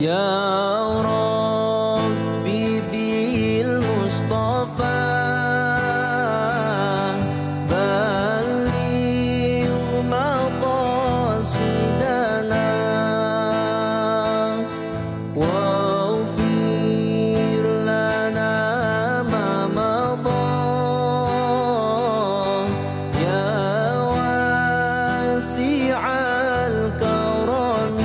يا ربي بالمصطفى بلغ مقاصدنا واغفر لنا ما مضى يا واسع الكرم.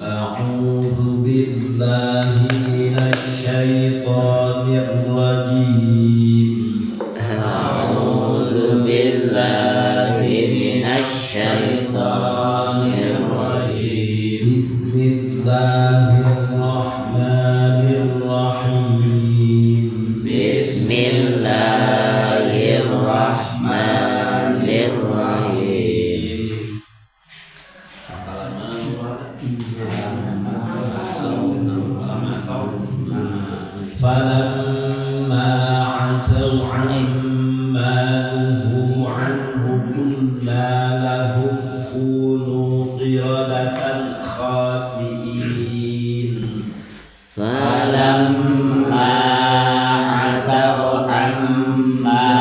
أعوذ بالله من الشيطان الرجيم. أعوذ بالله من الشيطان الرجيم. بسم الله الرحمن الرحيم. بسم الله الرحمن الرحيم. فلما عتوا عما نهوا عنه قلنا لهم كونوا قردة خاسئين. فلما عتوا عما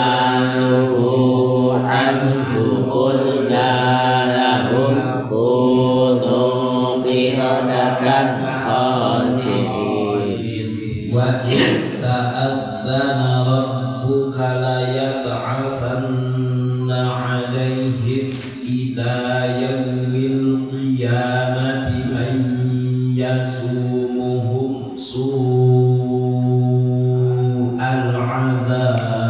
نهوا عنه قلنا لهم كونوا قردة خاسئين. وإذ تأذن ربك ليبعثن عليهم إلى يوم القيامة من يسومهم سوء العذاب.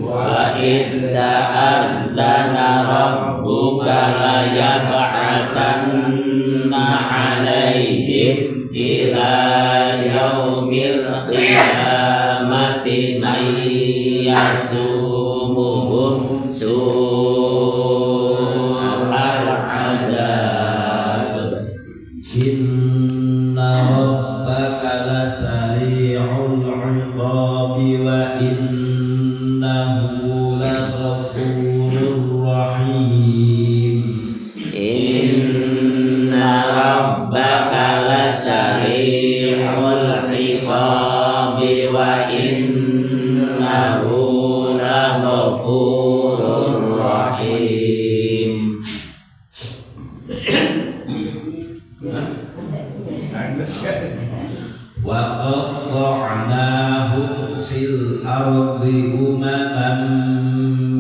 وإذ تأذن ربك ليبعثن عليهم إلى يوم القيامة من يسومهم سوء العذاب. إن ربك لسريع العقاب وإنه لغفور رحيم. إن ربك لسريع العقاب وإنه لغفور رحيم. وقطعناهم في الأرض أمما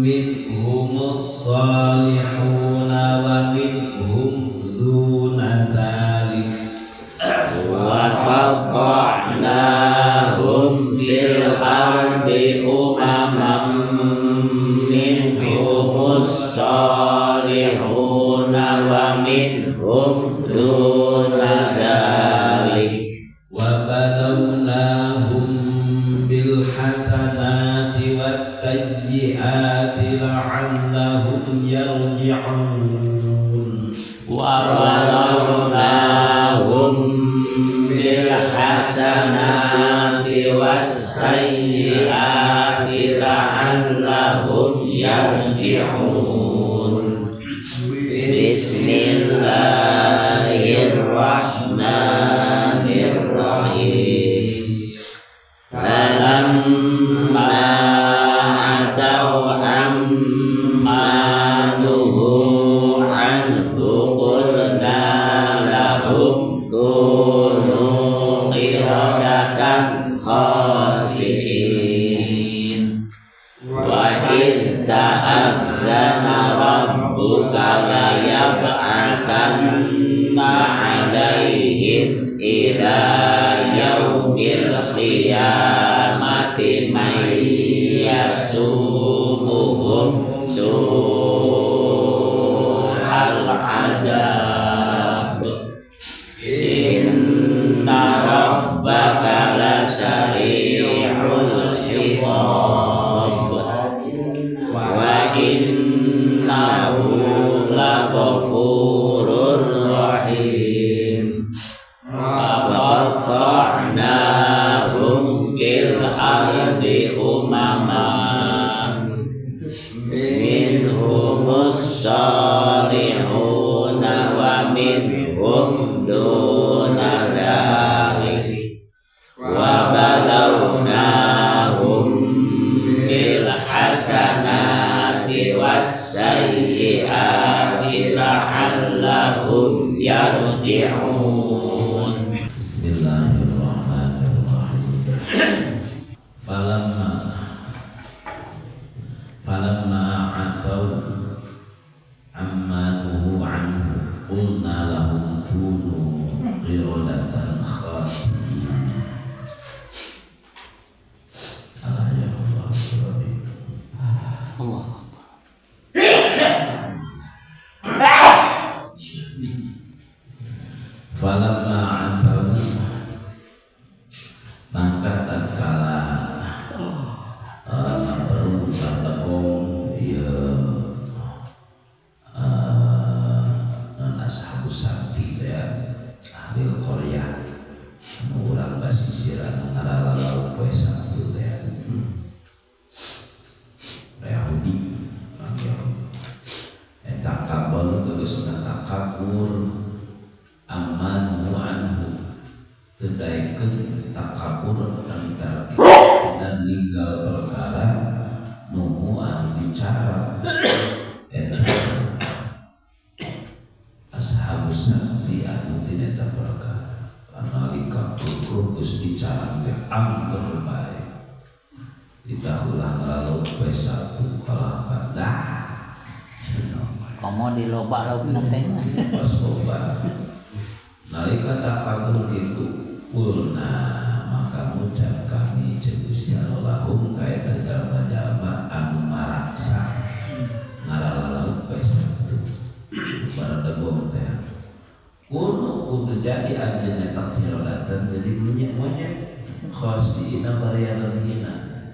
منهم الصالحون ومنهم دون ذلك. وقطعناهم في الأرض أمما منهم الصالحون ومنهم دون ذلك. وبلوناهم بالحسنات والسيئات لعلهم يرجعون. وبلوناهم بالحسنات والسيئات لعلهم يرجعون. بسم الله الرحمن الرحيم. فلما عتوا عما نهوا عنه قلنا لهم كونوا قردة خاسئين. وإذ تأذن ربك ليبعثن عليهم إلى يوم القيامة من يسومهم سوء العذاب. إن ربك لسريع العقاب وإن Innahu laghafurur rahim. Wa qatta'nahum fil ardi umama minhumus salihuna wa minhum duna dzalik wa balawnahum bil hasanati was sayyiati la'allahum yarji'un. Bismillahirrahmanirrahim. Falamma atau amma nuhu anhu qulna lahum kunu qiradatan khasi'in. Allah ya Allah. Allah. Falamma atau maka tatkala berubah tekong ieu non ashabus sabti teh ahli qaryah anu urang basisir anu ngaralalauk poe Sabtu teh Yahudi orang Yahudi eta kabel tegasna takabur amman anhu teu daekeun takabur antara dan ninggal perkara nuhu anu bicara eta ashabus sabti anu tina eta perkara nalika kukuh geus bicara ge angker bae ditahulah ngalalu poe Sabtu kalah dah. Komo di loba laukna teh. Pas loba nalika takabur kitu kulna maka ngucap kami ceuk Gusti Allah lahum ka eta jalma-jalma anu maraksa ngaralalauk poe Sabtu baradegong teh kuno kudu jadi anjeunna takhiradatan jadi monyet-monyet khosiina bariana hina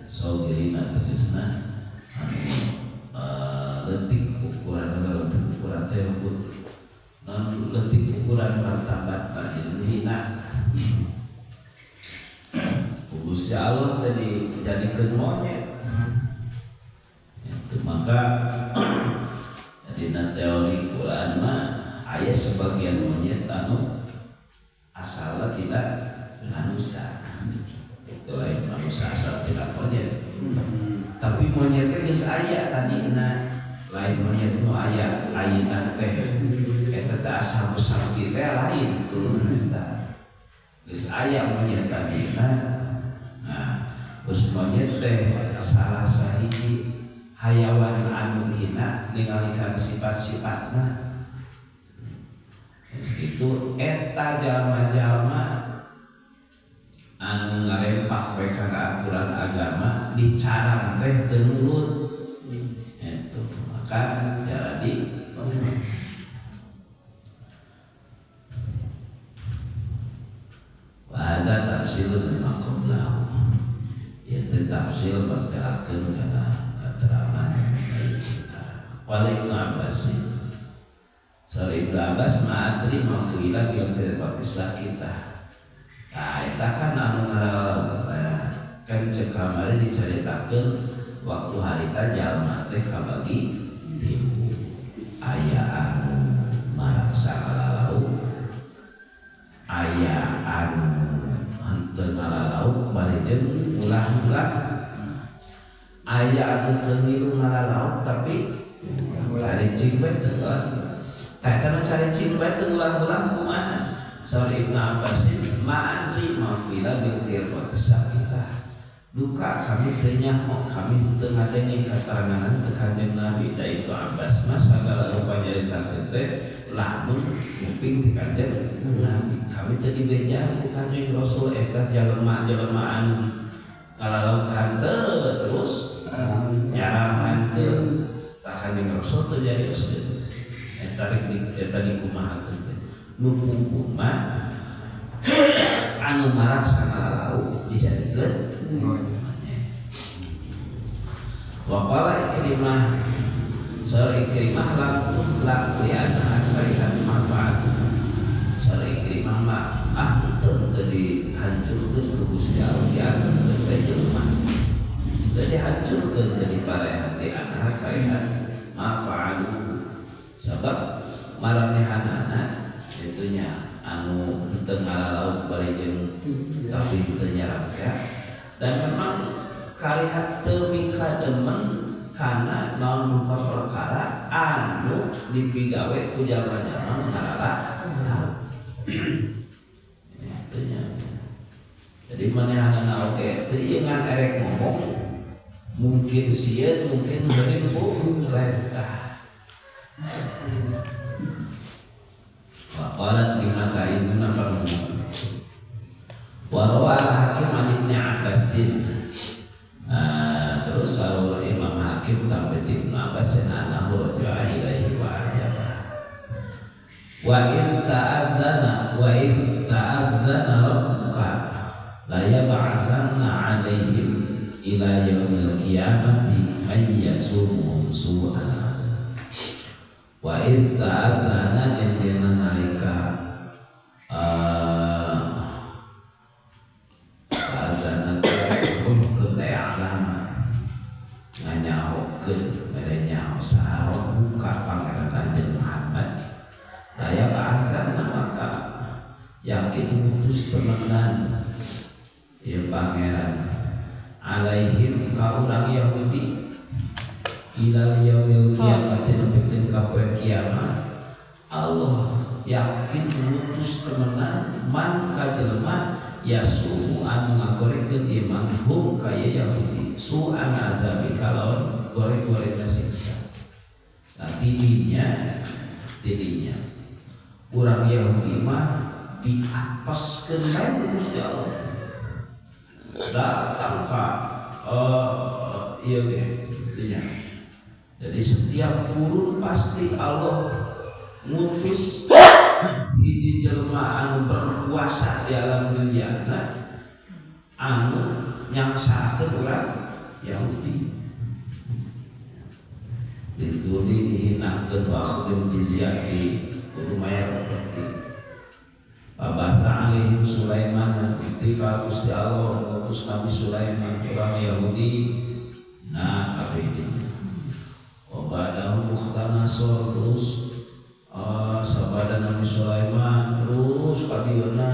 sogirina tegasna anu leutik ukuran leutik ukuran teh non leutik ukuran martabat jadi hina. Gusti Allah tadi jadikeun monyet itu maka dina teori Quran mah aya sebagian monyet anu asalna tidak manusia itu lain manusia asal tidak monyet tapi monyetnya geus aya tadina lain monyet nu aya ayeuna teh eta teh ashabus sabti teh lain turun eta geus aya monyet tadina. Nah geus monyet teh salah sahiji hayawan anu hina ningali kana sifat-sifatna geus kitu eta jalma-jalma anu ngarempak we kana aturan agama dicarang teh teu nurut eta maka jadi wa hadza tafsirun lima qablahu ieu teh tafsir bantelakeun kana keterangan dari qala Ibnu Abbas. Sari Ibnu Abbas ma'atri mafuila bil firqati sakitah. Nah, eta kan anu ngaralauk kan cek kamari dicaritakeun waktu harita jalma teh kabagi tilu aya anu maraksa ngalalauk aya anu henteu ngalalauk bari jeung ulah-ulah aya anu teu ngilu ngalalauk tapi caricing bae teu tah eta nu caricing bae teu ulah-ulah kumaha. Saur Ibnu Abbas ma'adri mafila bil firqati sakitah duka kami teu nyaho kami teu ngadenge kateranganan teu Kanjeng Nabi da Ibnu Abbas mah sagala rupa nyaritakeun teh lamun nguping ti Kanjeng Nabi kami teu dibeja ku Kanjeng Rasul eta jelema-jelema anu kalalauk henteu terus nyaram henteu tah Kanjeng Rasul teu jarioskeun eta rek eta dikumahakeun teh nu mah anu maraksa ngalauk dijadikeun. Wa qala Ikrimah, saur karehan ma fa'alu sabab maranehanana itunya anu henteu ngalalauk bari jeung tapi henteu nyerap ya. Dan memang karehat teu mikademen kana naon rupa perkara anu dipigawe ku jalma-jalma ngalalauk. Itunya. Jadi manehanana oge teu ieu ngan erek ngomong mungkin sieun mungkin geuning ku rentah. Wa qalat lima ta'iduna parmu. Wa rawa al-Hakim an Ibnu Abbasin. Terus saur Imam Hakim sampai Ibnu Abbas anahu raja'a ilaihi wa ajaba. Wa in ta'adzana wa in ta'adzana rabbuka la yab'atsanna 'alaihim ila yaumil qiyamati may yasumuhum su'al. Wa in ta'adzana jeung dina nalika ta'adzana ke alama nganyahokeun mere nyaho saha buka pangeran anjeun Muhammad la yab'atsanna maka yakin ngutus temenan ieu pangeran alaihim ka urang Yahudi ilal yaumil qiyamati nepikeun ka poe kiamat. Allah yakin ngutus temenan man ka jelema yasumu anu ngagorengkeun iman hum ka Yahudi su'an azabi kalawan goreng-gorengna siksa. Nah tidinya urang Yahudi mah diapeskeun bae ku Gusti Allah. Datang ka ieu ge intinya. Jadi setiap kurun pasti Allah ngutus hiji jelema anu berkuasa di alam dunia anu nyangsarakeun urang Yahudi. Dizuli dihinakeun wa akhdim jizyati kudu mayar upeti. Babasa alaihim Sulaiman ketika Gusti Allah ngutus Nabi Sulaiman urang Yahudi nah kabeh dinya. Wa ba'dahu Bukhtanasor terus sabada Nabi Sulaiman terus kadieuna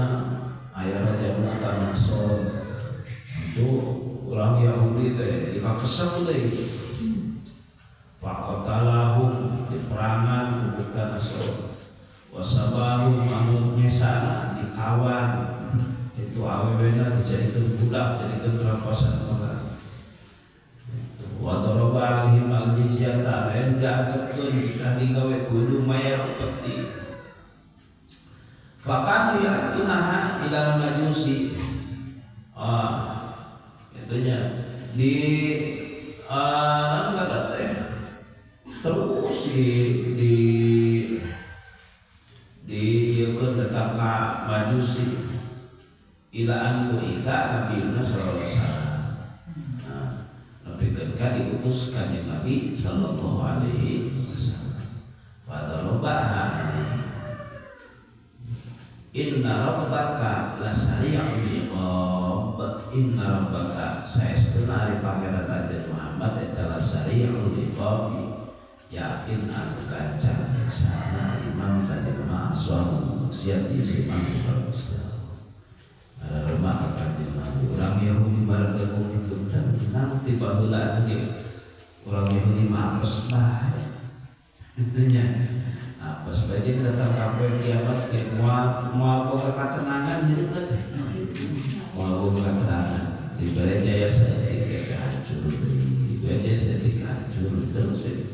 aya Raja Bukhtanasor. Itu orang Yahudi teh dikakesep deui. Faqatalahum diperangan ku Bukhtanasor. Wasabahum anu nyesana ditawan. Itu awewena dijadikeun budak, jadikeun rampasan perang. Wa daraba alaihim al-jizyata lain diantepkeun kita digawe kudu mayar upeti. Fakanu ya'tunaha ilal majusi. Itunya di naon teh terus di dieukeun datang ka majusi ila an bu'itsa Nabi sallallahu alaihi wasallam. Nah, nepikeun ka diutus ka Nabi sallallahu alaihi wasallam. Wa darabaha inna rabbaka lasari'ul iqab. Inna rabbaka saestuna ari pangeran Raja Muhammad eta lasari'ul iqab yakin anu gancang sana imam ka jelema aswahu maksiat isi imam ka Gusti Allah. Ararema ka Kanjeng Nabi urang Yahudi bareng kitu tenang ti baheula ge urang Yahudi mah apes bae. Itunya apes bae jeung datang ka poe kiamat ge moal boga katenangan hirup teh. Moal boga katenangan dibere jaya saeutik ge hancur dibere jaya saeutik hancur terus.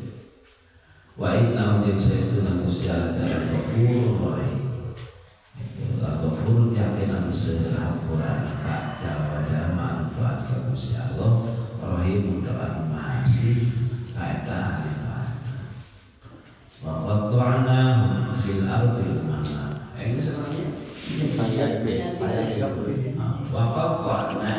Wa inna jeung saestuna Gusti Allah ta'ala Ghafurur Rahim. Ghafur yakin anu seueur hampura ka jalma-jalma anu taat ka Gusti Allah, Rahim anu Maha Asih ka eta ahli taat. Wa qatta'nahum fil ardi umama. Ini sebenarnya wa qatta'na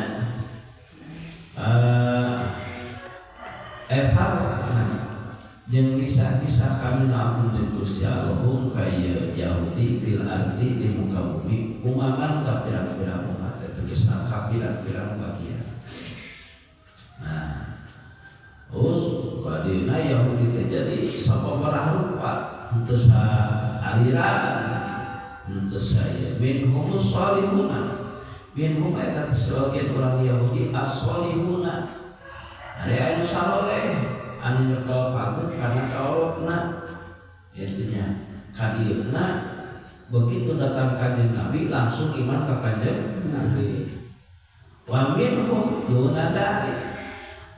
jeung kisah-kisah kami lamun jeung Gusti Allah ka ieu Yahudi fil ardi di muka bumi umaman ka pirang-pirang umat tegasna ka pirang-pirang bagian. Nah, terus kadina Yahudi sababaraha rupa henteu saaliran henteu saya minhumus shalihuna minhum eta sebagian orang Yahudi as-shalihuna aya anu saloleh anu nyekel pageuh kana kaolokna itunya kadieuna begitu datang kanjeng Nabi langsung iman ka kanjeng Nabi. Wa minhum duna dzalik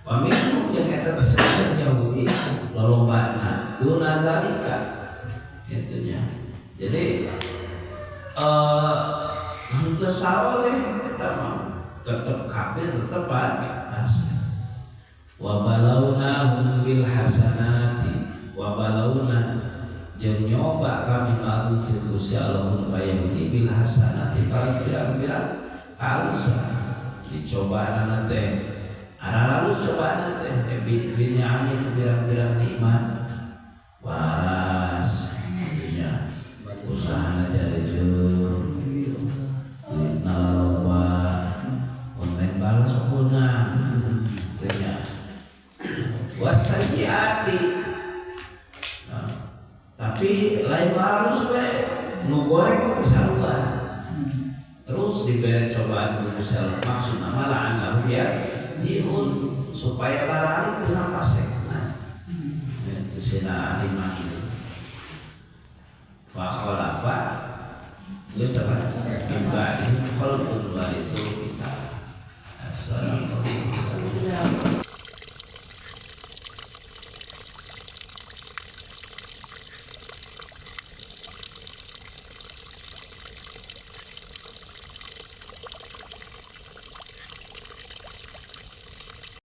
wa minhum jeung eta sebagian Yahudi lolobana duna dzalika itunya. Jadi henteu saloleh eta mah tetep kafir tetep fasik. Wa balawnahum bil hasanati wa balawna jeung nyoba kami malu jeung Gusti Allah ka Yahudi bil hasanati kana pirang-pirang kalusan dicobaanana teh aralus cobaan teh bin amin pirang-pirang nikmat waras nya usahana jarejeung duitna loba mun balas punang nya wasayyiati. Nah, tapi lain halus we nu goreng oge sarua terus diberi cobaan ku Gusti Allah maksudna mah la'allahum yarji'un supaya baralik tina fasekna itu sina iman fa khalafa geus teh min ba'dihim khalfun.